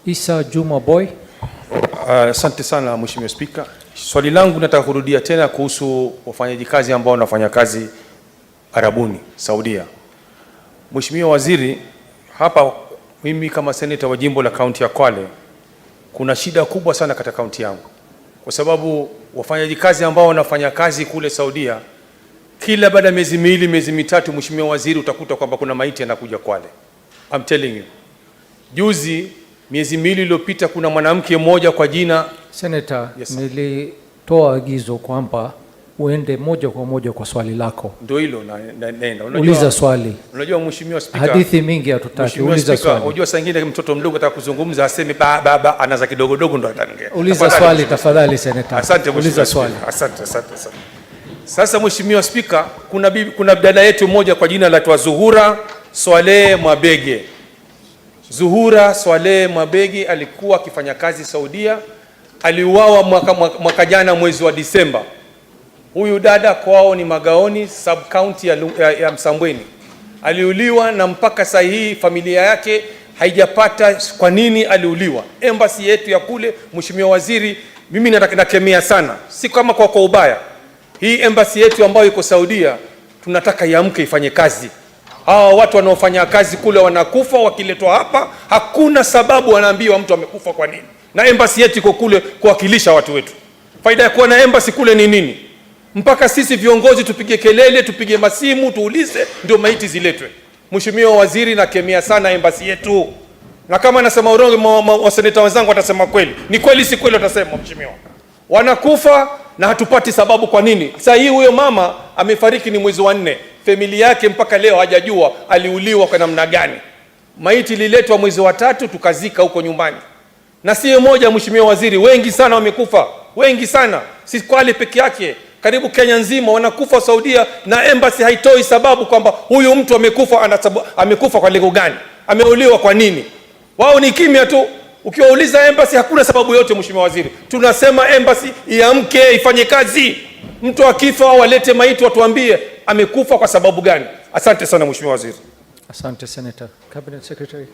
Isa Juma Boy. Asante sana, Mheshimiwa Spika. Swali langu nataka kurudia tena kuhusu wafanyaji kazi ambao wanafanya kazi Arabuni, Saudia. Mheshimiwa Waziri, hapa mimi kama seneta wa jimbo la kaunti ya Kwale, kuna shida kubwa sana katika kaunti yangu, kwa sababu wafanyaji kazi ambao wanafanya kazi kule Saudia, kila baada ya miezi 2, miezi 3, Mheshimiwa Waziri, utakuta kwamba kuna maiti yanakuja Kwale. I'm telling you. Juzi, miezi 2 iliyopita, kuna mwanamke mmoja kwa jina Senator, Yes, sir. Nilitoa agizo kwamba uende moja kwa moja kwa swali lako. Ndio hilo naenda. Uliza swali. Unajua, Mheshimiwa Spika, Hadithi mingi hatutaki. Mheshimiwa Uliza Spika, swali. unajua saa ingine mtoto mdogo ataka kuzungumza aseme ba ba ba, anaza kidogo dogo ndo ataongea. Uliza Tafadhali, swali Mheshimiwa. tafadhali, Senator. Asante, Uliza Mheshimiwa swali. Spika. Asante, asante, asante. Sasa, Mheshimiwa Spika, kuna dada yetu mmoja kwa jina la Zuhura Swaleh Mwabege. Zuhura Swaleh Mwabege alikuwa akifanya kazi Saudia, aliuawa mwaka jana mwezi wa Disemba. Huyu dada kwao ni Magaoni, sub county ya Msambweni. Aliuliwa na mpaka saa hii familia yake haijapata kwa nini aliuliwa. Embassy yetu ya kule, Mheshimiwa Waziri, mimi nakemea sana, si kama kwa ubaya. Hii embassy yetu ambayo iko Saudia tunataka iamke ifanye kazi. Hawa watu wanaofanya kazi kule wanakufa, wakiletwa hapa hakuna sababu, wanaambiwa mtu amekufa kwa nini, na embassy yetu iko kule kuwakilisha watu wetu. Faida ya kuwa na embassy kule ni nini? Mpaka sisi viongozi tupige kelele, tupige masimu, tuulize, ndio maiti ziletwe. Mheshimiwa Waziri, nakemea sana embassy yetu, na kama nasema urongo, waseneta wenzangu watasema kweli. Ni kweli si kweli? Watasema, mheshimiwa. Wanakufa na hatupati sababu kwa nini. Sasa hii huyo mama amefariki ni mwezi wa 4, familia yake mpaka leo hajajua aliuliwa kwa namna gani. Maiti ililetwa mwezi wa 3 tukazika huko nyumbani. Na si moja, Mheshimiwa Waziri, wengi sana wamekufa, wengi sana, si Kwale peke yake, karibu Kenya nzima wanakufa Saudia, na embassy haitoi sababu kwamba huyu mtu amekufa, amekufa kwa lengo gani, ameuliwa kwa nini. Wao ni kimya tu. Ukiwauliza embassy hakuna sababu yote. Mheshimiwa Waziri, tunasema embassy iamke ifanye kazi. Mtu akifa walete maiti watuambie amekufa kwa sababu gani. Asante sana, Mheshimiwa Waziri. Asante, Senator. Cabinet Secretary.